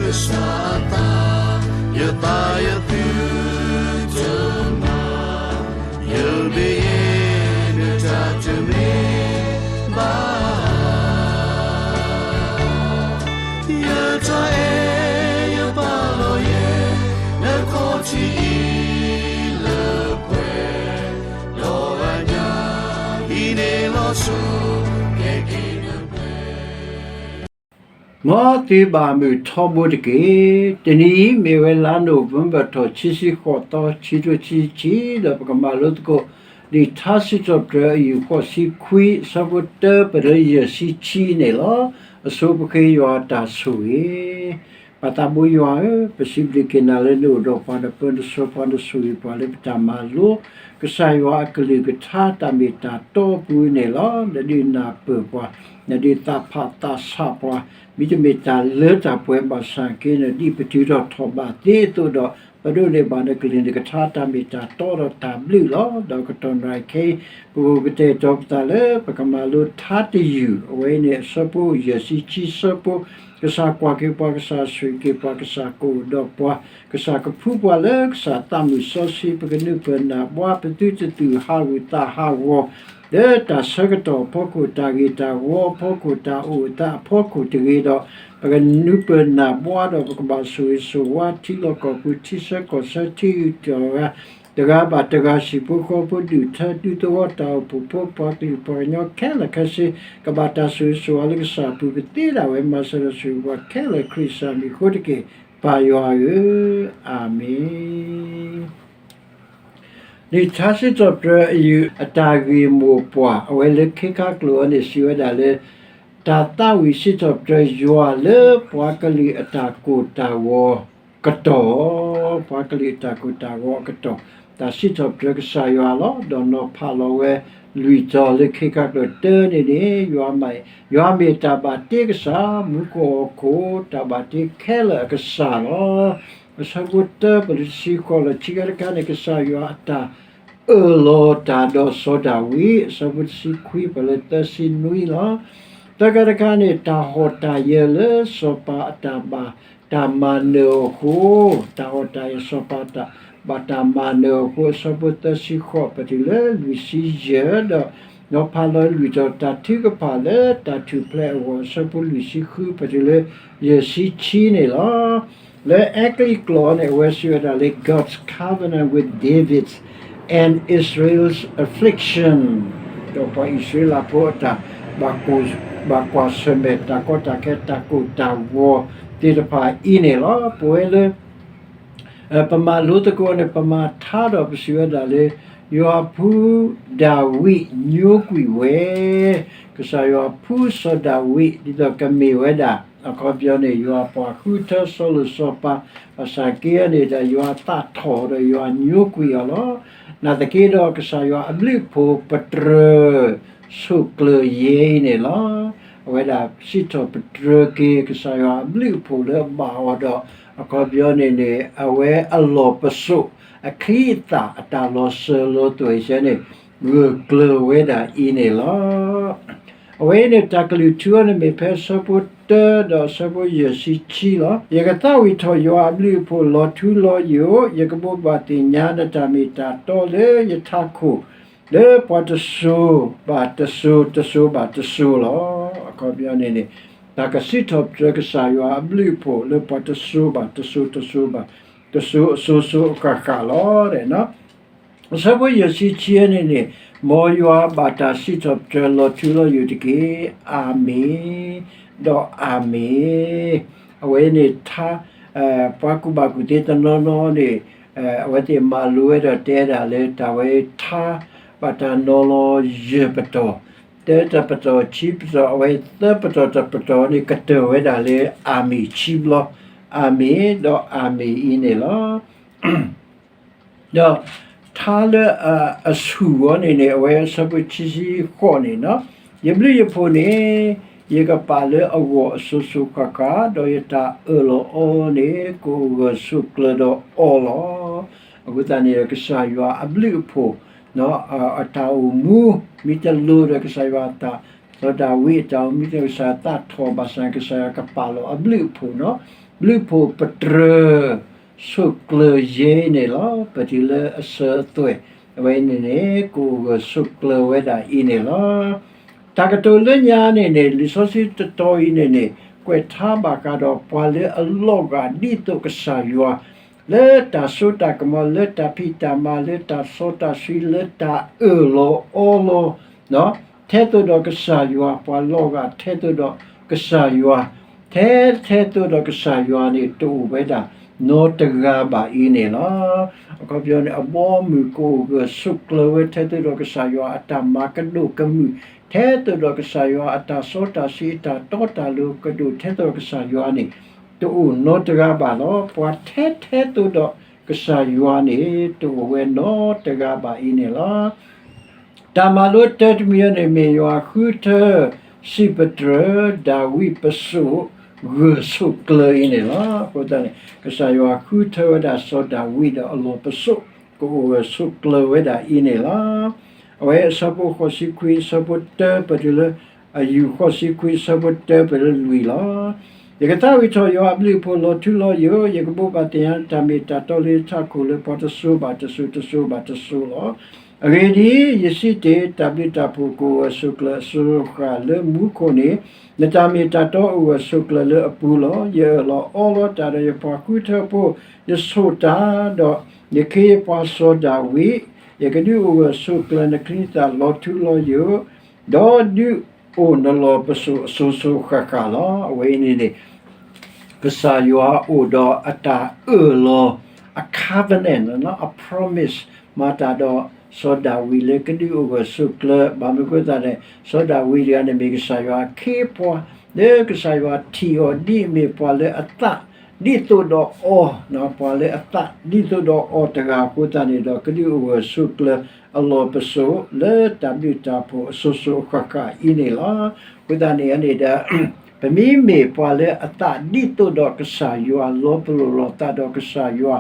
ကစၢ်အသး, ယသးယသုတမၤ, ယမ့ၢ်ယဲ နတၢ်တမ့ၢ်ဘၣ်. ယတၢ်အဲၣ်ယပာ်လီၤယဲ နခီၣ်ထံးအံၤလၢပှဲၤ, ဒီးအညၣ်အံၤန့ၣ်လီၤဆီ ကဲက့ၤနပှဲၤ မ်သုဘၣ်မုာ်ထီဘိတက့ၢ်. တနံၤအံၤမ့ၢ်ဝဲလါနိၣ်ဝ့ဘၢၣ်ထီၣ် ခံဆံဃိးသီ ခံထိခံဆံခံ, ဒီးပကမၤလိသကိး လံာ်ထါစံးထီၣ်ပတြၢၤအယူၢ်ဃိးဆံခွံ အဆၢဖိတၢပတုၤလၢယဲၢ်ဆံခံန့ၣ်လီၤ. အဆိပဃ့ယွၤအတၢ်ဆိၣ်ဂ့ၤ. ပၢ်သးဘိယွၤဧၢ, ပစံးဘျုးက့ၤနၤလၢနအိၣ်ဒီးပှၤ နပၢနဆှၢပှၤ နဆိၣ်ဂ့ၤပှၤလၢပတၢ်မၤလိ ကစၢ်ယွၤအကလုၢ်ကထါတၢ်မ့ၢ်တၢ်တီအပူၤန့ၣ်လီၤ. နဒုးနၢ်ပၢၢ်ပှၤ, နဒုးသးဖးသးဆးပှၤ, မ့တမ့ၢ်တၢ်လၢတၢ်ပှဲၤဘၣ်ဆၣ်က့န့ၣ် ဒ်ပတုၤထီၣ်ထီၣ်ဘးသ့အသိးဒီး ပဒိးန့ၢ်ဘၣ်နကလုၢ်နကထါတၢ်မ့ၢ်တၢ်တီဒီးတၢ်ဘျုးလီၤ. ဒီးကတီၢ်နၣ်ရံၣ်ခဲအံၤ ပကကတဲာ်ကတီၤပသးလၢပကမၤလိထါတယုၢ်, အဝဲအံၤန့ၣ် အဆၢဖိယဲၢ်ဆံခံဆၢဖိ ကစၢ်ကွၢ်က့ၤပှၤ, ကစၢ်ဆိၣ်ဂ့ၤက့ၤပှၤ, ကစၢ်ကအိၣ်ဒီးပှၤ, ကစၢ်ကဖှူပှၤလၢကစၢ်သးမုၢ်စီဆှံ, ပကနုာ်ပၢၢ်နၢ်ဘှါ ပသုတသူၣ်ဟးဂူာ်သးဟးဂီၤ လၢတၢ်ဆၢကတီၢ်အဖီခိၣ်, တၢ်ဂ့ၢ်တၢ်ဝီအဖီခိၣ်, တၢ်အိၣ်သးအဖီခိၣ်တဂ့ၤဒီး, ပကနုာ်ပၢၢ်နၢ်ဘှါဒီး ပကဘၣ်ဆိၣ်ဂ့ၤဆိၣ်ဝါ ထံလီၢ်ကီၢ်ပူၤ, ထံဆၢကီၢ်ဆၢ, ထံဂုၤကီၢ်ဂၤ, တဂၤဘၣ်တဂၤ, ဟံၣ်ဖိဃီဖိ, ဒူၣ်ထၢဒူသဝီ, တၢ်အိၣ်ဖှိၣ်ဖိ, ပှၤကလုာ်ပှၤကညီခဲလၢာ်ခဲဆ့ ကဘၣ်တၢ်ဆိၣ်ဂ့ၤဆိၣ်ဝါလၢကစၢ်အပူၤ, ပသ့ဒၣ်ဝဲမၤစၢၤဒီးဆိၣ်ဂ့ၤပှၤခဲလၢာ် ခရံာ်ကစၢ်မံၤအဃိတက့ၢ်. ပၢ်ယွၤဧၢ, အၤမ့ၣ်. လံာ်ထါစံးထီၣ်ပတြၢၤအယူၢ် အတၢ်ဂ့ၢ်မိၢ်ပှၢ် အဝဲလၢခ့ခါကျိာ်အံၤန့ၣ် စံးဝဲဒၣ်လၢ တၢ်သးဝံၣ်စံးထီၣ်ပတြၢၤယွၤလၢပှၤကလုာ်အတၢ်ကိၢ်တၢ်ဂီၤအကတီၢ်, ပှၤကလုာ်အတၢ်ကိၢ်တၢ်ဂီၤအကတီၢ်, တၢ်စံးထီၣ်ပတြၢၤကစၢ်ယွၤလီၤ. ဒီးနီၤဖးလီၤဝဲလွံၢ်တီၤလၢခ့ခါကျိာ်တၢန့ၣ်န့ၣ် ယွၤမ့ၢ်, ယွၤမ့ၢ်တၢ်ဘၣ်တ့ကစၢ်, မူခိၣ်ဟီၣ်ခိၣ်တၢ်ဘၣ်တ့ခဲလၢာ်အကစၢ်လီၤ. အဆၢဖိတၢပတုၤတဆံဃိးလီၤ. ခံခါတခါန့ၣ် ကစၢ်ယွၤအတၢ်အၢၣ်လီၤတၢ်ဒီးစီၤဒၤဝံး, အဆၢဖိတဆံခွံပှဲၤလၢသၢဆံနွံလီၤ. သၢခါတခါန့ၣ် တၢ်ဟီၣ်တၢ်ယၢၤလၢစီၤပၤအတၢ်ဘၣ်တၢ်မၤနၢၤအဃိ, တၢ်ဟီၣ်တၢ်ယၢၤစီၤပၤတၢ်ဘၣ်တၢ်မၤနၢၤအဃိ, အဆၢဖိသၢဆံဃိးပတုၤလၢလွံၢ်ဆံယဲၢ်ဒီး နီၤဖးလီၤလွံၢ်တီၤ တၢ်ထုကဖၣ်လၢတၢ်ထူၣ်ဖျဲးအဂီၢ် အဆၢဖိလွံၢ်ဆံဃုပတုၤလၢယဲၢ်ဆံခံန့ၣ်လီၤ. လၢအဲကလံးကျိာ်န့ၣ် အဝဲစံးဝဲဒၣ်လၢ God's covenant with David and Israel's affliction, ဒီးပှၤအံၣ်စရ့လးဖိအတၢ် ဘၣ်ကွၢ်ဆၢၣ်မဲာ် တၢ်ကီတၢ်ခဲတၢ်ကိၢ်တၢ်ဂီၤသ့ၣ်တဖၣ်အံၤန့ၣ်လီၤ. ပဝဲလၢ ပမၤလိသကိးန့ၣ် ပမၤထါဒီးပစံးဝဲဒၣ်လၢ ယွၤဖှူဒၤဝံးညိကွံာ်ဝဲ, ကစၢ်ယွၤဖှူစီၤဒၤဝံး ဒ်သိးကမ့ၢ်ဝဲဒၣ် အခီပညီန့ၣ် ယွၤပှၤဃုထၢစီၤလိၤစီၤပၤ, ဘၣ်ဆၣ်က့န့ၣ်ဒီး ယွၤသးထီၣ်ဒီးယွၤညိကွံာ်အီၤလီၤ. နာ်သက့ဒီး ကစၢ်ယွၤအဘျုးအဖှိၣ်ပတြၢၤ ဆိၣ်ကျၢၤယဲအံၤန့ၣ်လီၤ. အဝဲဒၣ်စံးထီၣ်ပတြၢၤက့ၤ ကစၢ်ယွၤအဘျုးအဖှိၣ်လၢအဘၣ်အီၤဒီး အခီပညီန့ၣ်န့ၣ် အဝဲအလီၢ်ပစိာ် အချံအသၣ်အတၢ်လီၤစၢၤလီၤသွဲၣ်စဲန့ၣ် ဂၢၢ်ကျၢၤဝဲဒၣ်အံၤန့ၣ်လီၤ. အဝဲအံၤန့ၣ် တၢ်ကလုၢ်ထူအီၤန့ၣ်မ့ၢ်ဖဲအဆၢဖိတၢဒီးအဆၢဖိယဲၢ်ဆံခံလီၤ. ယကသးဝံၣ်ထီၣ်ယွၤအဘျုးအဖှိၣ်လီၤထူလီၤယိာ်, ယကဘိးဘၣ်သ့ၣ်ညါနတၢ်မ့ၢ်တၢ်တီလၢယထးခိၣ် လၢပှၤတစိၤဘၣ်တစိၤ, တစိၤဘၣ်တစိၤလီၤ. အခီပညီန့ၣ်န့ၣ် တၢ်ကစံးထီၣ်ပတြၢၤကစၢ်ယွၤအဘျုးအဖှိၣ်လၢပှၤတစိၤဘၣ်တစိၤ, တစိၤဘၣ်တစိၤ, တစိၤအစိၤစိၤအဃၣ်ဃၣ်လီၤ. အဆၢဖိယဲၢ်ဆံခံန့ၣ်န့ၣ် မ်ယွၤဘၣ်တၢ်စံးထီၣ်ပတြၢၤလီၤထူလီၤယိာ်တက့ၢ်. အၤမ့ၣ်, ဒီးအၤမ့ၣ်. အဝဲန့ၣ်ထါ ပှၤကူၣ်ဘၣ်ကူၣ်သ့တနီၤနီၤန့ၣ် အဝဲသ့ၣ်မၤလိဝဲဒီးတဲဒၣ်လၢ တၢ်ဝဲထါ ဘၣ်တၢ်နီၤလီၤယဲၢ်ပတီၢ်, တၢတပတီၢ်ခံပတီၢ်, အဝဲသၢပတီၢ်တပတီၢ်န့ၣ် ကတၢၢ်ဝဲဒၣ်လၢအၤမ့ၣ်ခံဘျီ, အၤမ့ၣ် ဒီးအၤမ့ၣ်အံၤန့ၣ်လီၤ. ဒီးထါလၢအဆူၣ်အီၤန့ၣ်န့ၣ် အဝဲအဆၢဖိခံဆံဃိးန့ၣ်လီၤ. ယဘျုးယဖှိၣ်န့ၣ် ယကပာ်လၢအဂီၢ်အစိၤစိၤဃၣ်ဃၣ်, ဒီးယတၢ်အၢၣ်လီၤအီၤန့ၣ် ကအိၣ်ဂၢၢ်ဆိးကျၢၤဒီးအီၤလီၤ. အဃိသတးန့ၣ်ဒီး ကစၢ်ယွၤအဘျုးအဖှိၣ် အတၢ်အိၣ်မူ မ့ၢ်တလိၤဒီးကစၢ်ယွၤအတၢ်, စီၤဒၤဝံးအတၢ်အိၣ်မူ ကစၢ်ယွၤသးထီၣ်ဘၣ်ဆၣ် ကစၢ်ယွၤကပာ်လီၤအဘျုးအဖှိၣ်လီၤ. ဘျုးဖှိၣ်ပတြၢၤ ဆိၣ်ကျၢၤယဲအံၤန့ၣ်လီၤ. ပတုၤလၢအစၢၤအသွဲၣ် အဝဲန့ၣ်န့ၣ် ကအိၣ်ဂၢၢ်ဆိၣ်ကျၢၤဝဲဒၣ်အံၤန့ၣ်လီၤ. တၢ်ကတိၤလၢညါန့ၣ်န့ၣ် လံာ်စီဆှံတတီၤအံၤန့ၣ်န့ၣ် ကွဲးထါဘၣ်ဃးဒီးပှၤလၢအလီၤဂာ်ဒ်သိးကစၢ်ယွၤ လၢတၢ်စိတၢ်ကမီၤ လၢတၢ်ဖံးတၢ်မၤ လၢတၢ်စီတၢ်ဆှံ လၢတၢ်အၢၣ်လီၤအီလီၤ ထဲသိးဒီးကစၢ်ယွၤ, ပှၤလီၤဂာ်ထဲသိးဒီးကစၢ်ယွၤ, ထဲ ထဲသိးဒီးကစၢ်ယွၤန့ၣ် တအိၣ်ဝဲဒၣ်နီတဂၤဘၣ်အံၤန့ၣ်လီၤ. အခီပညီန့ၣ် အဘီအမုၢ်ကအိၣ်ဂၢၢ်ဆိၣ်ကျၢၤဝဲ ထဲသိးဒီးကစၢ်ယွၤအတၢ်မၤကဒိၣ်ကမုၢ်, ထဲသိးဒီးကစၢ်ယွၤအတၢ်စီတၢ်ဆှံ အတၢ်တီတၢ်လိၤကဒိၣ် ထဲသိးဒီးကစၢ်ယွၤန့ၣ် တအိၣ်နီတဂၤဘၣ်လီၤ. ပှၤထဲထဲသိးဒီးကစၢ်ယွၤန့ၣ် တအိၣ်ဝဲနီတဂၤဘၣ်အံၤန့ၣ်လီၤ. တၢ်မၤလိတၢတမံၤအံၤန့ၣ် မ့ၢ်ယွၤဃုထၢ စံးပတြၢၤ ဒၤဝံးပစိာ် ဂၢၢ်ဆိၣ်ကျၢၤအံၤန့ၣ်လီၤ. အဃိသတးန့ၣ် ကစၢ်ယွၤဃုထၢဝဲဒၣ်စီၤဒၤဝံးဒီးအလီၢ်ပစိာ် ကအိၣ်ဂၢၢ်ဆိၣ်ကျၢၤဝဲဒၣ်အံၤန့ၣ်လီၤ. အဝဲအဆၢဖိဃိးဆံခွံ အဆၢဖိတၢ ပတုၤလၢ အယူၢ်ဃိးဆံခွံ အဆၢဖိတၢ ပတုၤလၢလွံၢ်လီၤ. ယကသးဝံၣ်ထီၣ်ယွၤအဘျုးအဖှိၣ်လီၤထူလီၤယိာ်, ယကဘိးဘၣ်သ့ၣ်ညါတၢ်မ့ၢ်တၢ်တီလၢယထးခိၣ်လၢ ပှၤတစိၤဘၣ်တစိၤ တစိၤဘၣ်တစိၤလီၤ. အဂ့ၢ်ဒ်အံၤ, ယစံးတ့ၢ်, တၢ်ဘျုးတၢ်ဖှိၣ်ကအိၣ်ဂၢၢ်ဆိၣ်ကျၢၤအစိၤဃၣ်လၢမူခိၣ်န့ၣ်, နတၢ်မ့ၢ်တၢ်တီအိၣ်ဂၢၢ်ဆိၣ်ကျၢၤလၢအပူၤလီၤ. ယအၢၣ်လီၤအီလီၤတၢ်ဒီးယပှၤဃုထၢဖိ, ယဆိၣ်တၢ်ဒီးယခ့ယပှၤစီၤဒၤဝံး, ယကဒုးအိၣ်ဂၢၢ်ဆိၣ်ကျၢၤနချံနသၣ်လီၤထူလီၤယိာ်, ဒီးဒုးအိၣ်နလီၢ်ပစိာ်အစိၤစိၤဃၣ်ဃၣ်လီၤ. အဝဲအံၤန့ၣ်န့ၣ် ကစၢ်ယွၤအိၣ်ဒီးအတၢ်အၢၣ်လီၤ, အ covenant နီၤ, အ promise မၤတၢ်ဒီးစီၤဒၤဝံးလၢကဒုးအိၣ်ဂၢၢ်ဆိၣ်ကျၢၤ, ဘၣ်မနုၤအဃိသတးန့ၣ် စီၤဒၤဝံးတဂၤန့ၣ်မ့ၢ်ကစၢ်ယွၤအခ့အပှၤ, လၢကစၢ်ယွၤထံၣ်အီၤဒ်အမ့ၢ်ပှၤလၢအသးဒ်သိးဒီးအီၤ, ပှၤလၢအသးဒ်သိးဒီးအီၤတဂၤအဃိသတးန့ၣ်ဒီး ကဒုးအိၣ်ဂၢၢ်ဆိၣ်ကျၢၤ အလီၢ်ပစိာ်လၢတၢ်ဘျုးတၢ်ဖှိၣ်အစိၤစိၤအဃၣ်ဃၣ်အံၤန့ၣ်လီၤ. အဃိသတးန့ၣ်န့ၣ်ဒီး ပမ့မ့ၢ်ပှၤလၢအသးဒ်သိးဒီးကစၢ်ယွၤ, လီၤပလိာ်လိာ်သးဒီးကစၢ်ယွၤ,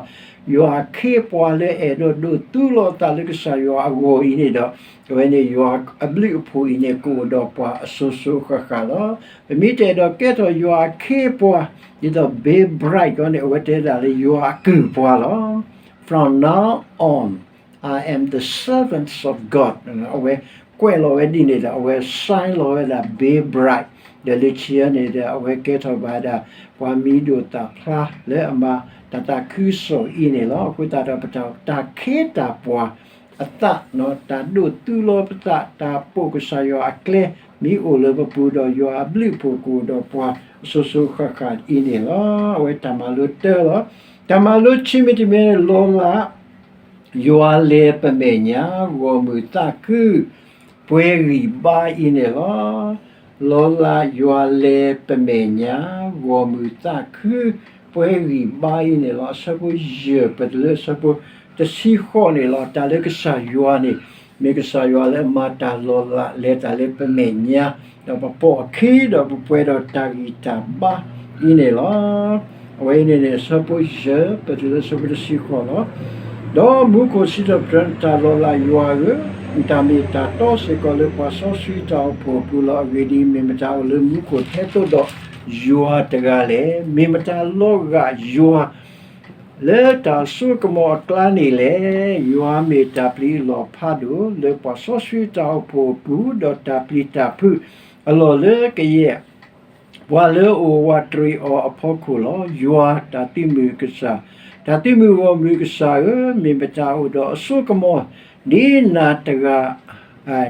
ယွၤအခ့အပှၤလၢအအဲၣ်ဒိးဒိးသူလီၤအသးလၢကစၢ်ယွၤအဂီၢ်အံၤန့ၣ်ဒီး, အဝဲန့ၣ်ယွၤအဘျုးအဖှိၣ်အံၤန့ၣ် ကအိၣ်ဒီးပှၤအစိၤစိၤအဃၣ်ဃၣ်လီၤ. ပမ့ၢ်တအဲၣ်ဒိးကဲထီၣ်ယွၤအခ့အပှၤ, ဒ်သိး Bill Bright န့ၣ် အဝဲတဲဒၣ်လၢယွၤအကုၢ်ပှၤလီၤ. From now on, I am the servants of God. အဝဲကွဲးလီၤဝဲဒ်န့ၣ်ဒီး အဝဲ sign လီၤဝဲဒၣ် Bill Bright ဒီးလၢခံန့ၣ်ဒီး အဝဲကဲထီၣ်ဘၣ်ဝဲဒၣ် ပှၤမံၤဒိၣ်သၣ်ဖျါလၢအမၤတၢ်သးခုကစီၣ်အံၤန့ၣ်လီၤ. အဃိသတးဒီး ပတၢ်တၢ်ခ့တၢ်ပှၤအသး, တၢ်ဒိးသူလီၤပသး, တၢ်ပိာ်ကစၢ်ယွၤအကျဲ မ့ၢ်အိၣ်လၢပပူၤဒီး ယွၤအဘျုးအဖှိၣ်ကအိၣ်ဒီးပှၤအစိၤစိၤဃၣ်ဃၣ်အံၤန့ၣ်လီၤ. အဝဲတၢ်မၤလိတၢလီၤ. တၢ်မၤလိခံမံၤတမံၤန့ၣ် လီၤလး ယွၤလဲၤပမဲာ်ညါ ဂီၢ်မုၢ်သးခု ပှဲၤဂံၢ်ဘါအံၤန့ၣ်လီၤ. လီၤလးယွၤလဲၤပမဲာ်ညါ ဂီၢ်မုၢ်သးခု ပှဲၤဂံၢ်ဘါအံၤန့ၣ်လီၤ. အဆၢဖိယဲၢ် ပတုၤလၢအဆၢဖိတဆံဃိးန့ၣ်လီၤ. တၢ်လၢကစၢ်ယွၤန့ၣ် မ့ၢ်ကစၢ်ယွၤလၢအမၤတၢ်လီၤလး လဲၤတၢ်လၢပမဲာ်ညါ, ဒီးပပိာ်အခံ ဒီးပပှဲၤဒီးတၢ်ဂံၢ်တၢ်ဘါအံၤန့ၣ်လီၤ. အဝဲအံၤန့ၣ်န့ၣ် အဆၢဖိယဲၢ် ပတုၤလၢအဆၢဖိတဆံဃိးလီၤ. ဒီးမူခိၣ်စံးထီၣ်ပတြၢၤ နတၢ်လီၤလးယွၤဧၢ, နတၢ်မ့ၢ်တၢ်တီစ့ၢ်ကီးလၢပှၤစီဆှံတၢ်အိၣ်ဖှိၣ်အပူၤလီၤ. အဂ့ၢ်ဒ်အံၤ, မ့ၢ်မတၤအိၣ်လၢမူခိၣ်ထဲသိးဒီးယွၤတဂၤလဲၣ်. မ့ၢ်မတၤလီၤဂာ်ယွၤ လၢတၢ်စိကမီၤအကျါန့ၣ်လဲၣ်. ယွၤမ့ၢ်တၢ်ပျံၤအလီၢ်ဖးဒိၣ် လၢပှၤစီဆှံတၢ်အိၣ်ဖှိၣ်အပူၤ, ဒီးတၢ်ပျံၤတၢ်ဖုးအလီၢ်လၢကယဲၢ် ပှၤလၢအအိၣ်ဝးတရံးအီၤအဖီခိၣ်လီၤ. ယွၤတၢ်သုးမုၢ်ကစၢ်, တၢ်သုးမုၢ်ဂီၢ်မုၢ်ကစၢ်ဧၢ, မ့ၢ်မတၤအိၣ်ဒီးအစိကမီၤ ဒ်နၤတဂၤ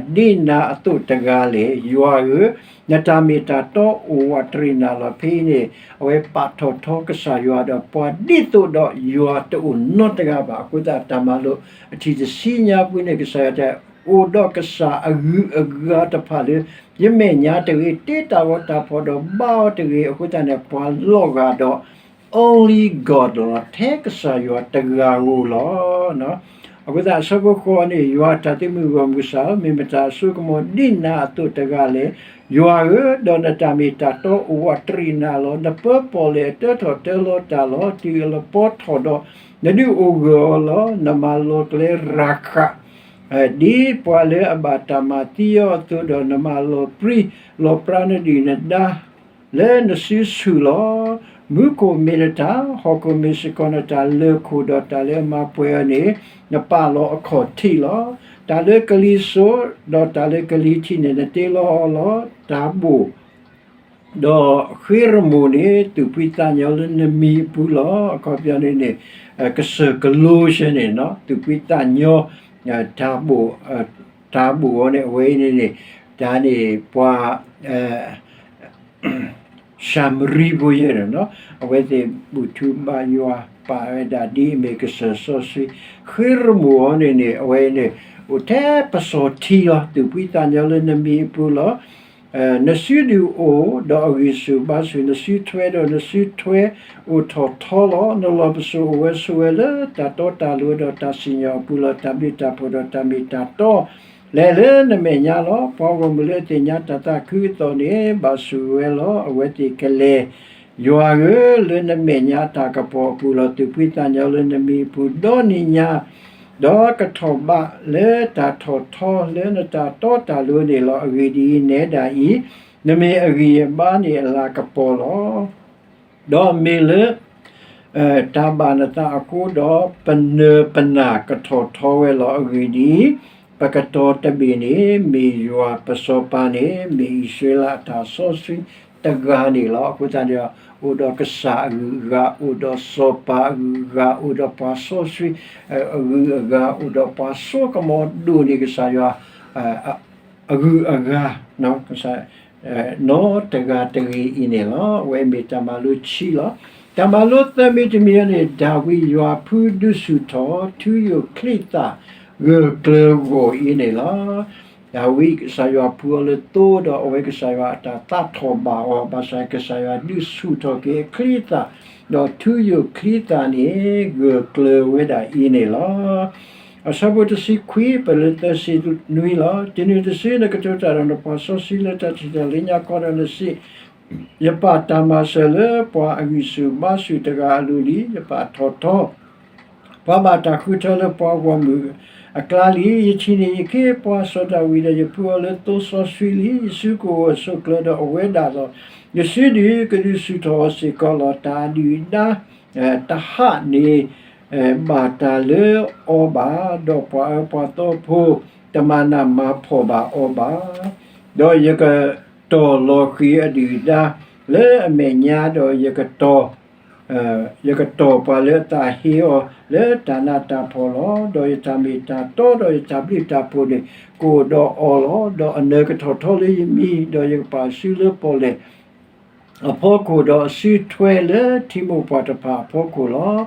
ဒ်နၤအသိးတဂၤလဲၣ်. ယွၤဧၢ, နတၢ်မ့ၢ်တၢ်တီအိၣ်ဝးတရံးနၤလီၤ. ဖဲအံၤန့ၣ် အဝဲပာ်ထီၣ်ထီကစၢ်ယွၤဒီးပှၤဒ်သိးဒီးယွၤတအိၣ်နီတဂၤဘၣ်. အဃိသတး တၢ်မၤလိအထံၣ်တဆံညါပူၤန့ၣ် ကစၢ်ယွၤတဲ အိၣ်ဒီးကစၢ်အဂုၤအဂၤတဖၣ်လၢ ယမဲာ်ညါတဂ့ၤ, တ့တၢ်ဂီၤတၢ်ဖီၣ်ဒီးဘါအီၤတဂ့ၤ. အဃိသတးန့ၣ် ပှၤလီၤဂာ်ဒီး only God လီၤ, ထဲကစၢ်ယွၤတဂၤဧိၤလီၤ. အဃိသတး အဆၢဖိဃိးန့ၣ် ယွၤတၢ်သုးမုၢ်ဂီၢ်မုၢ်ကစၢ်, မ့ၢ်မတၤအစိကမီၤ ဒ်နၤအသိးတဂၤလဲၣ်. ယွၤဧၢ, ဒီးနတၢ်မ့ၢ်တၢ်တီအိၣ်ဝးတရံးနၤလီၤ. နပၢၤပီၣ်လဲၣ်အတၢထီၣ်တၢလီၤတၢ်လီၤ, တုၤအလပီထီၣ်ဒီး နဒုးအိၣ်ဂၢၢ်အီၤလီၤ. နမၤလီၤကျဲရၤဃး ဒ်ပှၤလၢအဘၣ်တၢ်မၤသံအီၤအသိးဒီး နမၤလီၤပြံလီၤပြါနဒုၣ်နဒါ လၢနစုဆူၣ်လီၤ. မူခိၣ်မ့ၢ်နတၢ်, ဟီၣ်ခိၣ်မ့ၢ်စ့ၢ်ကီးနတၢ်, လၢၢ်ခိၣ်ဒီးတၢ်လၢအမၤပှဲၤအီၤန့ၣ် နပာ်လီၤအခီၣ်ထံးလီၤ. တၢ်လၢကလံၤစိး ဒီးတၢ်လၢကလံၤထံးန့ၣ် နတ့လီၤအီၤလီၤ. တၢ်ဘိၣ် ဒီးဃ့ရမိၣ်န့ၣ် သူၣ်ဖှံသးညီလၢနမံၤအပူၤလီၤ. အခီပညီန့ၣ်န့ၣ် ကစၢၢ်ကလိဆဲန့ၣ် သူၣ်ဖှံသးညီ တၢ်ဘိၣ် တၢ်ဘိၣ်အီၤန့ၣ် အဝဲအံၤန့ၣ်န့ၣ် တၢ်န့ၣ်ပှၤ ၡၤမရံဖိယဲၢ်န့ၣ် အဝဲသ့ၣ်ဘူၣ်ထူဘါယွၤ ပာ်ဝဲဒၣ်ဒ်အမ့ၢ်ကစၢၢ်စီဆှံ, ဃ့ရမိၣ်အီၤန့ၣ်န့ၣ် အဝဲန့ၣ် အိၣ်ထဲပစီၤထံလီၤ. သူၣ်ဖှံသးညီလၢနမံၤအပူၤလီၤ. နစုဒုးအိၣ်ဒီးအဂံၢ်ဆူၣ်ဘါဆူၣ်, နစုထွဲဒီးနစုထွဲအိၣ်ထီၣ်ထီလီၤ. နလီၢ်ပစိာ်အိၣ်ဝဲဆိးဝဲလၢတၢ်တီတၢ်လိၤဒီးတၢ်စံၣ်ညီၣ်အပူၤလီၤ. တၢ်ဘျုးတၢ်ဖှိၣ်ဒီးတၢ်မ့ၢ်တၢ်တီ လဲၤလၢနမဲာ်ညါလီၤ. ပှၤဂီၢ်မုၢ်လၢအသ့ၣ်ညါတၢ်သးခုကစီၣ်န့ၣ် ဘၣ်ဆိၣ်ဝဲလီၤ. အဝဲသ့ၣ်ကလဲၤ ယွၤဧၢ, လၢနမဲာ်ညါတၢ်ကပီၤအပူၤလီၤ. သူၣ်ဖှံသးညီလၢနမံၤအပူၤ ဒီနံၤညါ, ဒီးကထီၣ်ဘးလၢတၢ်ထီၣ်ထီလၢနတၢ်တီတၢ်လိၤန့ၣ်လီၤ. အဂ့ၢ်ဒ်အံၤ, နဲဒၣ်အံၤ, နမ့ၢ်အဂံၢ်အဘါန့ၣ်အလၤကပီၤလီၤ. ဒီးမ့ၢ်လၢ တၢ်ဘၣ်နသးအဃိဒီး ပနၢၤပနၢ်ကထီၣ်ထီဝဲလီၤ. အဂ့ၢ်ဒ်အံၤ, ပကတီၤတဘ့ၣ်န့ၣ် မ့ၢ်ယွၤ, ပစီၤပၤန့ၣ် မ့ၢ်အံၣ်စရ့လးအတၢ်စီဆှံတဂၤန့ၣ်လီၤ. အဃိသတးန့ၣ် အိၣ်ဒီးကစၢ်အဂုၤအဂၤ, အိၣ်ဒီးစီၤပၤအဂုၤအဂၤ, အိၣ်ဒီးပှၤစီဆှံအဂုၤအဂၤ, အိၣ်ဒီးပှၤစိကမီၤဒိၣ်န့ၢ်ကစၢ်ယွၤ အဂုၤအဂၤ နီတဂၤတဂ့ၤအံၤန့ၣ်လီၤ. အဝဲမ့ၢ်တၢ်မၤလိခံလီၤ. တၢ်မၤလိသၢမံၤတမံၤန့ၣ် ဒၤဝံးယွၤဖုဒုးဆူၣ်ထီၣ် ထူယိာ်ချံသၣ် ဂၢၢ်ကျၢၤဂီၢ်အံၤန့ၣ်လီၤ. ဒၤဝံးကစၢ်ယွၤဖုအီၤလၢသိဒီး အဝဲကစၢ်ယွၤအတၢ်သးထီၣ်ဘၣ်အီၤ, ဘၣ်ဆၣ်ကစၢ်ယွၤဒုးဆူၣ်ထီၣ်က့ၤအချံသၣ်, ဒီးထူယိာ်ချံသၣ်န့ၣ် ဂၢၢ်ကျၢၤဝဲဒၣ်အံၤန့ၣ်လီၤ. အဆၢဖိတဆံခွံ ပလၢသၢဆံနွံလီၤ. တုၤနုၤတစုနကတိၤတၢ်ဒီးနပှၤစီဆှံလၢတၢ်ထံၣ်တၢ်လၢညါခီဒီးနစံး, ယပာ်တၢ်မၤစၢၤလၢပှၤအဂံၢ်ဆူၣ်ဘါဆူၣ်တဂၤအလိၤလံ. ယပာ်ထီၣ်ထီ ပှၤဘၣ်တၢ်ဃုထၢလၢပှၤဂီၢ်မုၢ်အကျါလံ. ယထံၣ်န့ၢ်ယခ့ပှၤစီၤဒၤဝံးဒီး ယဖုအီၤလၢသိစီဆှံလံ. ယစုကအိၣ်အဆိးကျၢၤဒီးအဝဲဒၣ်လီၤ. ယစုဒုးကဒုးဆူၣ်ထီၣ်အီၤစ့ၢ်ကီးလီၤ. တၢ်အဒုၣ်အဒါ တဟးန့ၢ်ဘၣ်တၢ်လၢအီၤဘၣ်, ဒီးပှၤအၢပှၤသီဖိ တမၤနၢ်မၤဖှီၣ်ဘၣ်အီၤဘၣ်. ဒီးယကတီၢ်လီၤဃံၤအဒုၣ်အဒါလၢအမဲာ်ညါ, ဒီးယကတီၢ် ယကတီၢ်ပှၤလၢအသးဟ့အီၤလၢတၢ်နးတၢ်ဖှီၣ်လီၤ. ဒီးယတၢ်မ့ၢ်တၢ်တီဒီးယတၢ်ဘျုးတၢ်ဖှိၣ်န့ၣ် ကအိၣ်ဒီးအီၤလီၤ. ဒီးအနၢၤကထီၣ်ထီလၢယမံၤ, ဒီးယကပာ်အစုလၢပီၣ်လဲၣ်အဖီခိၣ်, ဒီးအစုထွဲလၢထံမိၢ်ပှၢ်တဖၣ်အဖီခိၣ်လီၤ.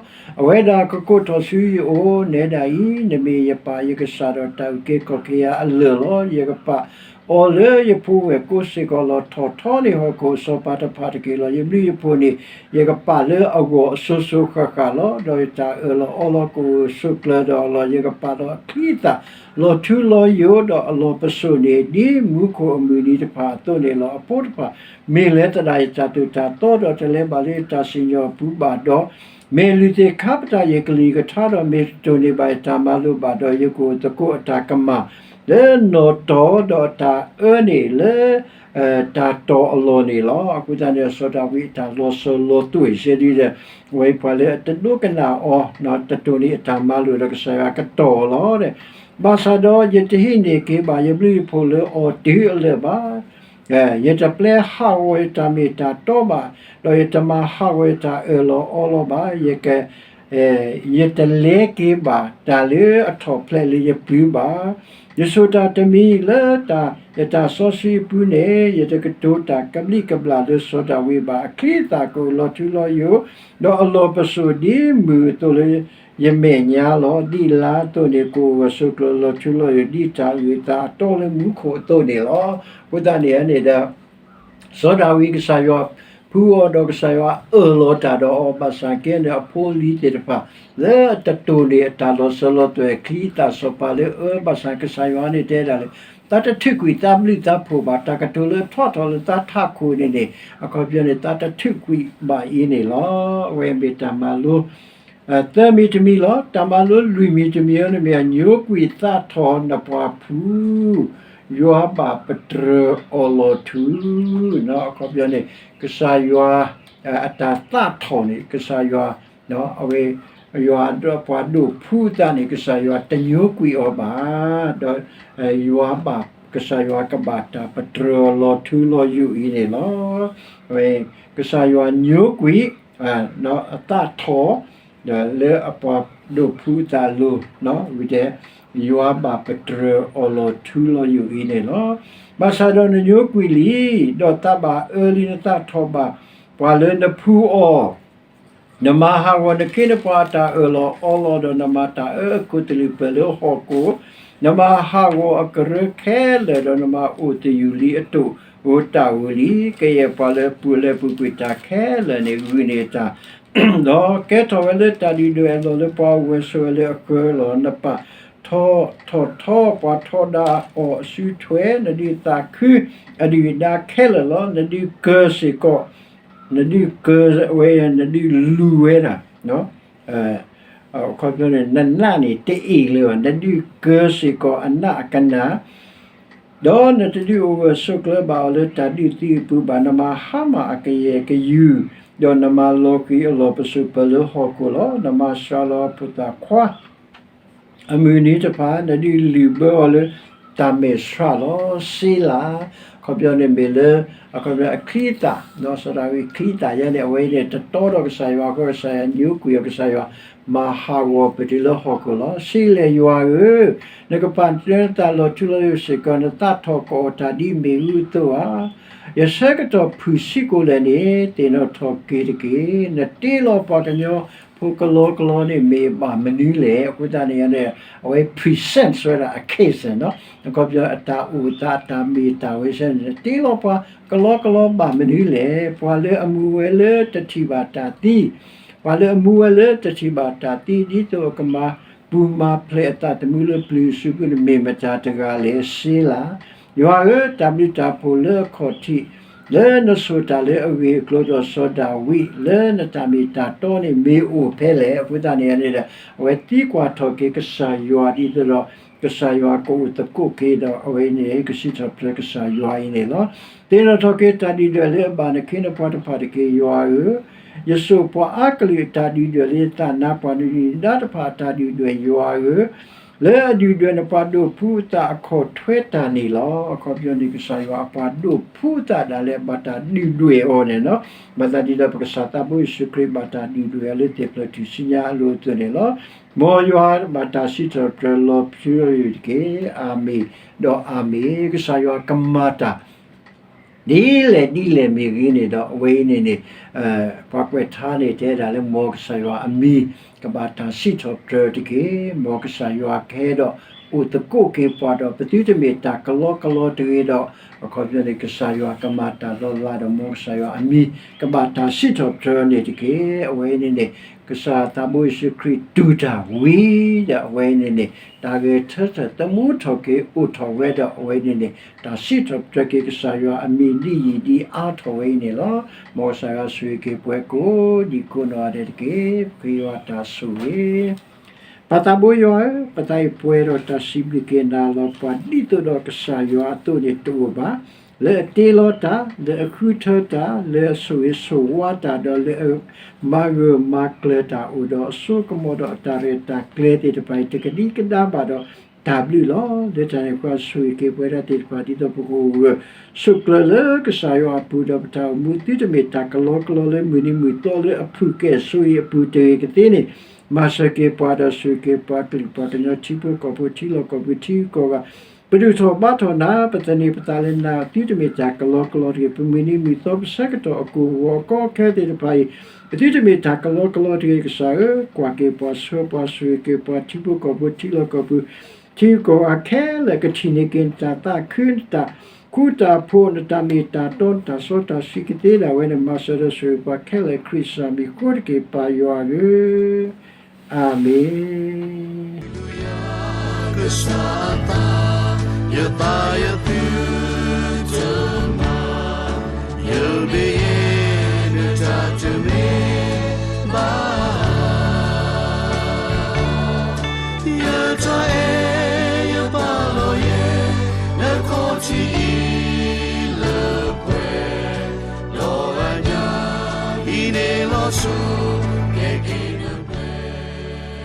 အဝဲဒၣ်ကကိးထီၣ်ဆူယအိၣ်, နဲဒၣ်အံၤ, နမ့ၢ်ယပၢ်ယကစၢ်ဒီးတၢ်အုၣ်က့ၤခီၣ်က့ၤယၤအလၢၢ်လီၤ. ယကပာ်အီၤလၢယဖိဝဲၢ်ကိးစ့ၢ်ကီးလီၤ. ထီၣ်ထီန့ၢ်ဟီၣ်ခိၣ်အစီၤပၤတဖၣ်တက့ၢ်လီၤ. ယဘျုးယဖှိၣ်န့ၣ် ယကပာ်လၢအဂီၢ်အစိၤစိၤဃၣ်ဃၣ်လီၤ. ဒီးယတၢ်အၢၣ်လီၤအီလီၤကအိၣ်အဆိးကျၢၤဒီးအီၤလီၤ. ယကပာ်ဒီးအချံအသၣ် လီၤထူလီၤယိာ်, ဒီးအလီၢ်ပစိာ်န့ၣ် ဒ်မူခိၣ်အမုၢ်နံၤတဖၣ်အသိးန့ၣ်လီၤ. အဖိတဖၣ် မ့ၢ်လဲၤသဒၣ်ယတၢ်သိၣ်တၢ်သီ, ဒီးတလဲၤဘၣ်လၢယတၢ်စံၣ်ညီၣ်အပူၤဘၣ်ဒီး, မ့ၢ်လုၢ်သ့ၣ်ခါပတာ်ယကလံၤကထါ, ဒီးမ့ၢ်တတိၢ်န့ၢ်ဘၣ်ယတၢ်မၤလိာ်ဘၣ်ဒီး, ယကအိၣ်သကိးအတၢ်ကမၣ်လၢနီၢ်တီၢ်, ဒီးအတၢ်အၢန့ၣ်လၢ တၢ်တီၢ်အလီၢ်န့ၣ်လီၤ. အဃိသတးန့ၣ် စီၤဒၤဝံးအတၢ်လီၤစၢၤလီၤသွဲၣ်စဲဒ်ဒီး အဝဲပှၤလၢအတဒိကနၣ်အီၤ, တတိၢ်န့ၢ်အတၢ်မၤလိာ်ဒီးကစၢ်ယွၤကတီၢ်အီၤလီၤ. ဘၣ်ဆၣ်ဒီးယတဟံးန့ၢ်က့ၤဘၣ်ယဘျုးယဖှိၣ်လၢအီၤတုၤအလၢာ်ဘၣ်. ယတပျဲဟးဂီၤယတၢ်မ့ၢ်တၢ်တီဘၣ်, ဒီးယတမၤဟးဂီၤယတၢ်အၢၣ်လီၤအီလီၤဘၣ်. ယက ယတလဲက့ၤဘၣ်တၢ်လၢအထီၣ်ဖျဲးလၢယပျုၤဘၣ်. ယဆိၣ်တၢ်တမံၤလၢတၢ် ယတၢ်စီဆှံအပူၤန့ၣ်, ယတကတိၤတၢ်ကဘျံးကဘျၣ်လၢစီၤဒၤဝံးဘၣ်. အချံအသၣ်ကအိၣ်လီၤထူလီၤယိာ်, ဒီးအလီၢ်ပစိာ်ဒ်မုၢ်အသိးလၢယမဲာ်ညါလီၤ. ဒ်လါအသိးန့ၣ် ကအိၣ်ဂၢၢ်ဆိးကျၢၤလီၤထူလီၤယိာ် ဒ်တၢ်အုၣ်အသးအတီလၢမူခိၣ်အသိးန့ၣ်လီၤ. အဃိသတးန့ၣ်န့ၣ်ဒီး စီၤဒၤဝံးကစၢ်ယွၤဖှူအီၤဒီး ကစၢ်ယွၤအၢၣ်လီၤတၢ်ဒီးအီၤ, ဘၣ်ဆၣ်ကဲန့ၣ်အဖိအလံၤသ့ၣ်တဖၣ် လၢအတတိၢ်န့ၢ်အတၢ်လီၤစၢၤလီၤသွဲၣ် ချံအသၣ်စီၤပၤလၢအအၢ, ဘၣ်ဆၣ်ကစၢ်ယွၤန့ၣ်တဲဒၣ်လၢ သးတထုးကွံာ်သးဘျုးသးဖှိၣ်ဘၣ်, တၢ်ကတိၤလၢထီၣ်ထီၣ်လၢသးထးခိၣ်န့ၣ်န့ၣ် အခီပညီန့ၣ် သးတထုးကွံာ်ဘၣ်အံၤန့ၣ်လီၤ. အဝဲမ့ၢ်တၢ်မၤလိ သၢမံၤတမံၤလီၤ. တၢ်မၤလိလွံၢ်မံၤတမံၤန့ၣ်မ့ၢ် ညိကွံာ်သးထီၣ်နပှၤဖု, ယွၤဘၣ်ပတြၢၤအီၤလီၤထူ, အခီပညီန့ၣ် ကစၢ်ယွၤ အတၢ်သးထီၣ်န့ၣ် ကစၢ်ယွၤ အဝဲ ယွၤဒီးပှၤဒိးဖှူအသးန့ၣ် ကစၢ်ယွၤတညိကွံာ်အီၤဘၣ်, ဒီး ယွၤဘၣ် ကစၢ်ယွၤကဘၣ်တၢ်ပတြၢၤအီၤလီၤထူလီၤယိာ်အံၤန့ၣ်လီၤ. အဝဲ ကစၢ်ယွၤညိကွံာ် အသးထီၣ် လၢအပှၤဒိးဖှူအသးအလိၤ ဝံၤတဲ ယွၤဘၣ်ပတြၢၤအီၤလီၤထူလီၤယိာ်အံၤန့ၣ်လီၤ. ဘၣ်ဆၣ်ဒီးနညိကွံာ်လံ, ဒီးသးဘၣ်အၢလံနသးထီၣ်ဘၣ် ပှၤလၢနဖှူအီၤ နမၤဟးဂီၤနခ့နပှၤအတၢ်အၢၣ်လီၤအီလီၤ ဒီးနမၤတၢ်အၢအကိၣ်တလၢာ်ပၢၢ်လၢဟီၣ်ခိၣ်, နမၤဟးဂီၤအကရၢခဲလၢာ် ဒီးနမၤအိၣ်သယုၢ်လံအတိၢ် အိၣ်တၢ်ဝံၤလံ, ကယဲၢ်ပှၤလၢပူၤလဲၤပူၤကွံာ်တၢ်ခဲလၢာ်န့ၣ် ဂုာ်န့ၢ်တၢ် ဒီးကဲထီၣ်ဝဲလၢတၢ်ဒုၣ်ဒွဲၣ်အလီၢ်လၢပှၤအိၣ်ဝဲဆိးဝဲလၢအဃၢၤလီၤ. နပာ်ထီၣ်ထီထီၣ်ပှၤထီဒါအီၤအစုထွဲ, နဒုးသးခုအဒုၣ်အဒါခဲလၢာ်လီၤ. နဒုးကၢၤစ့ၢ်ကီး, နဒုးကၢၤဝဲ, နဒုးလူၤဝဲဒၣ် အခီပညီန့ၣ် နနးန့ၣ်တအ့ၣ်လၢၤဘၣ်, နဒုးကၢၤစ့ၢ်ကီးအနးအကနၣ် ဒီးနတဒုးအိၣ်ဂၢၢ်ဆိးကျၢၤဘၣ်အီၤလၢတၢ်ဒုးသံအပူၤဘၣ်. နမၤဟါမၢ်အကယဲၢ်ကယူၢ်, ဒီးနမၤလီၤကွံာ်အလီၢ်ပစိာ်ပၢၢ်လၢဟီၣ်ခိၣ်လီၤ. နမၤစှၤလီၤဖိသၣ်ခွါ အမုၢ်နံၤတဖၣ် နဒုးလုၢ်ဘၢအီၤလၢတၢ်မဲာ်ဆှးလီၤ. စ့လး, အခီပညီန့ၣ်မ့ၢ်လၢ အခီပညီအချံအသၣ်, စီၤဒၤဝံးချံအသၣ်ယဲန့ၣ် အဝဲအံၤန့ၣ် တတီဒီးကစၢ်ယွၤအဃိ ကစၢ်ယွၤညိကွံာ်အီၤ ကစၢ်ယွၤမၤဟးဂီၤပတုၤလၢဟီၣ်ခိၣ်လီၤ. စ့လဲၣ်ယွၤဧၢ, နကပာ်နသးလီၤထူလီၤယိာ်စ့ၢ်ကီး, နသးထီၣ်ကအီၣ်တၢ်ဒ်မ့ၣ်အူအသိးဧါ. ယဆၢကတီၢ်ဖုၣ်ဆံးကိာ်လဲၣ်န့ၣ် သ့ၣ်နီၣ်ထီၣ်က့ၤတက့ၢ်. နတ့လီၤပှၤကညီဖိကလီကလီန့ၣ်မ့ၢ်ဘၣ်မနုၤလဲၣ်. အဃိသတးန့ၣ်န့ၣ် အဝဲ present ဝဲဒၣ်အ case န့ၣ်, အခီပညီအတၢ်အိၣ်သးအတၢ်မ့ၢ်တၢ်ဝဲဆဲန့ၣ် နတ့လီၤပှၤကလီကလီဘၣ်မနုၤလဲၣ်. ပှၤလၢအမူဝဲလၢတထံၣ်ဘၣ်တၢ်သံ, ပှၤလၢအမူဝဲလၢတထံၣ်ဘၣ်တၢ်သံ ဒ်သိးအကမၤပူၤမၤဖျဲးအသးသမူလၢပျုၤအစုပူၤန့ၣ် မ့ၢ်မတၤတဂၤလဲၣ်. စ့လး, ယွၤဧၢ, တၢ်ဘျုးတၢ်ဖှိၣ်လၢအခီၣ်ထံး လၢနဆိၣ်တၢ်လၢအဂ့ၢ်အကျိၤဒီးစီၤဒၤဝံး လၢနတၢ်မ့ၢ်တၢ်တီန့ၣ်မ့ၢ်အိၣ်ဖဲလဲၣ်. အဃိသတးန့ၣ်န့ၣ်ဒီး အဝဲသံကွၢ်ထီၣ်က့ၤကစၢ်ယွၤဒ်သိးဒီး ကစၢ်ယွၤကအိၣ်သကိးက့ၤဒီး အဝဲအံၤန့ၣ် ကစံးထီၣ်ပတြၢၤကစၢ်ယွၤအံၤန့ၣ်လီၤ. သ့ၣ်နီၣ်ထီၣ်က့ၤတၢ်ဒုၣ်ဒွဲၣ်လၢအဘၣ်နခ့နပှၤတဖၣ်တက့ၢ်. ယွၤဧၢ, ယစိာ်ပှၤအါကလုာ်အတၢ်ဒုၣ်ဒွဲၣ်လၢယသးနါ ပှၤနဒုၣ်နဒါတဖၣ်အတၢ်ဒုၣ်ဒွဲၣ် ယွၤဧၢ, လၢအဒုၣ်ဒွဲၣ်နပှၤဒိးဖှူအသးအခီၣ်ထွဲတၢ်န့ၣ်လီၤ. အခီပညီန့ၣ် ကစၢ်ယွၤအပှၤဒိးဖှူအသးဒၣ်လဲာ်ဘၣ်တၢ်ဒုၣ်ဒွဲၣ်အီၤန့ၣ်လီၤ. ဘၣ်သးဒ်ဒီးပကစၢ်သးဘိယ့ၣ်ၡူးခရံာ်ဘၣ်တၢ်ဒုၣ်ဒွဲၣ်အီၤလၢသ့ၣ်ဖျၢၣ်ထူၣ်စုညါအလိၤအသိးန့ၣ်လီၤ. မ်ယွၤဘၣ်တၢ်စံးထီၣ်ပတြၢၤလီၤဖျူယိာ်တက့ၢ်. အၤမ့ၣ် ဒီးအၤမ့ၣ်. ကစၢ်ယွၤကမၤတၢ် ဒ်လဲၣ်ဒ်လဲၣ်မ့ၢ်ဂ့ၤန့ၣ်ဒီး အဝဲအံၤန့ၣ်န့ၣ် ပှၤကွဲးထါန့ၣ် တဲဒၣ်လၢ မ်ကစၢ်ယွၤအမံၤ ကဘၣ်တၢ်စံးထီၣ်ပတြၢၤတက့ၢ်. မ်ကစၢ်ယွၤကဟဲဒီး အိၣ်သကိးက့ၤပှၤဒီးပသုတမ့ၢ်တၢ်ကလီကလီတဂ့ၤဒီး အခီပညီန့ၣ် ကစၢ်ယွၤကမၤတၢ်လီၤလးဒီး မ်ကစၢ်ယွၤအမံၤ ကဘၣ်တၢ်စံးထီၣ်ပတြၢၤန့ၣ်တက့ၢ်. အဝဲအံၤန့ၣ်န့ၣ် ကစၢ်သးဘိယ့ၣ်ၡူးခရံာ်တူၢ်တၢ်ဝံၤဒီး အဝဲအံၤန့ၣ်န့ၣ် တၢ်ဂဲၤဆၢထၢၣ်သမူထီၣ်က့ၤအိၣ်ထီၣ်ဝဲဒီး အဝဲအံၤန့ၣ်န့ၣ် တၢ်စံးထီၣ်ပတြၢၤက့ၤကစၢ်ယွၤအမံၤဒ်ယံာ်ဒ်အါထီၣ်ဝဲအံၤန့ၣ်လီၤ. မ်ကစၢ်ယွၤဆိၣ်ဂ့ၤက့ၤပှၤကိးဒံကိးနီၢ်ဂၤဒဲးတက့ၢ်. ပဃ့ယွၤတၢ်ဆိၣ်ဂ့ၤ ပၢ်သးဘိယွၤဧၢ, ပသးအံၤပှဲၤဒီးတၢ်စံးဘျုးက့ၤနၤလီၤ. ပှၤဒ်သိးဒီးကစၢ်ယွၤအသိးန့ၣ်တအိၣ်ဘၣ်, လၢအတ့လီၤတၢ်, လၢအဃုထၢတၢ်, လၢအဆိၣ်ဂ့ၤဆိၣ်ဝါတၢ်, ဒီးလၢအမၤဂၢၢ်မၤကျၢၤတၢ် အိၣ်ဒီးအစိကမီၤဒီးအတၢ်ရဲၣ်တၢ်ကျဲၤသ့ၣ်တဖၣ်အံၤ တကဒံကဒါဘၣ်ဒီးတၢ်ဘျုးလီၤ. လၢတၢ်န့ၣ်အဃိ ဆိၣ်ဂ့ၤက့ၤပဝဲဒၣ်သ့ၣ်တဖၣ် ဒ်သိးပကအိၣ်ဂၢၢ်ဆိးကျၢၤလၢကစၢ်ယွၤအပူၤ ဒီးပတၢ်အိၣ်မူ သုတမ့ၢ်တၢ်ကလီကလီလၢမုၢ်နံၤမုၢ်သီလၢအဖုၣ်ကဲၣ်ဆိအံၤအပူၤတဂ့ၤကသ့န့ၣ် မၤစၢၤက့ၤပှၤဒီးဆိၣ်ဂ့ၤက့ၤပှၤကလုာ်ပှၤကညီထံဖိကီၢ်ဖိထံလီၢ်ကီၢ်ပူၤထံဂုၤကီၢ်ဂၤ ပဒုးထီၣ်ဘါထီၣ်နၤ ပသန့ၤပသးလၢနၤ သုတမ့ၢ်တၢ်ကလီကလီတဂ့ၤ ပမုၢ်နံၤမုၢ်သီပဆၢကတီၢ်အကိၢ်အဂီၤအကီအခဲသ့ၣ်တဖၣ်အံၤ ပသုတမ့ၢ်တၢ်ကလီကလီတဂ့ၤ ကစၢ်ဧၢ ကွၢ်က့ၤပှၤဆှၢပှၤဆိၣ်ဂ့ၤက့ၤပှၤထံဖိကီၢ်ဖိထံလီၢ်ကီၢ်ပူၤ ထံဂုၤကီၢ်ဂၤခဲလၢာ် ကထံၣ်န့ၢ်က့ၤနတၢ်သးခု နတၢ်ဃူတၢ်ဖိး နတၢ်မ့ၢ်တၢ်တီ နတၢ်စီတၢ်ဆှံကသ့ဒၣ်ဝဲန့ၣ် မၤစၢၤဒီးဆိၣ်ဂ့ၤပှၤခဲလၢာ် ခရံာ်စၢ်မံၤဃိတက့ၢ် ပၢ်ယွၤဧၢ အၤမ့ၣ်. ကစၢ်အသး ယသးယသုတမၤ ယဘၣ်ယဲၢ်နတၢ်တမ့ၢ်ဘၣ် ယတၢ်အဲၣ်ယပာ်လီၤယဲၢ် နခီၣ်ထံးအံၤလၢပှဲၤ ဒီးအညါ ဟံး ဆူ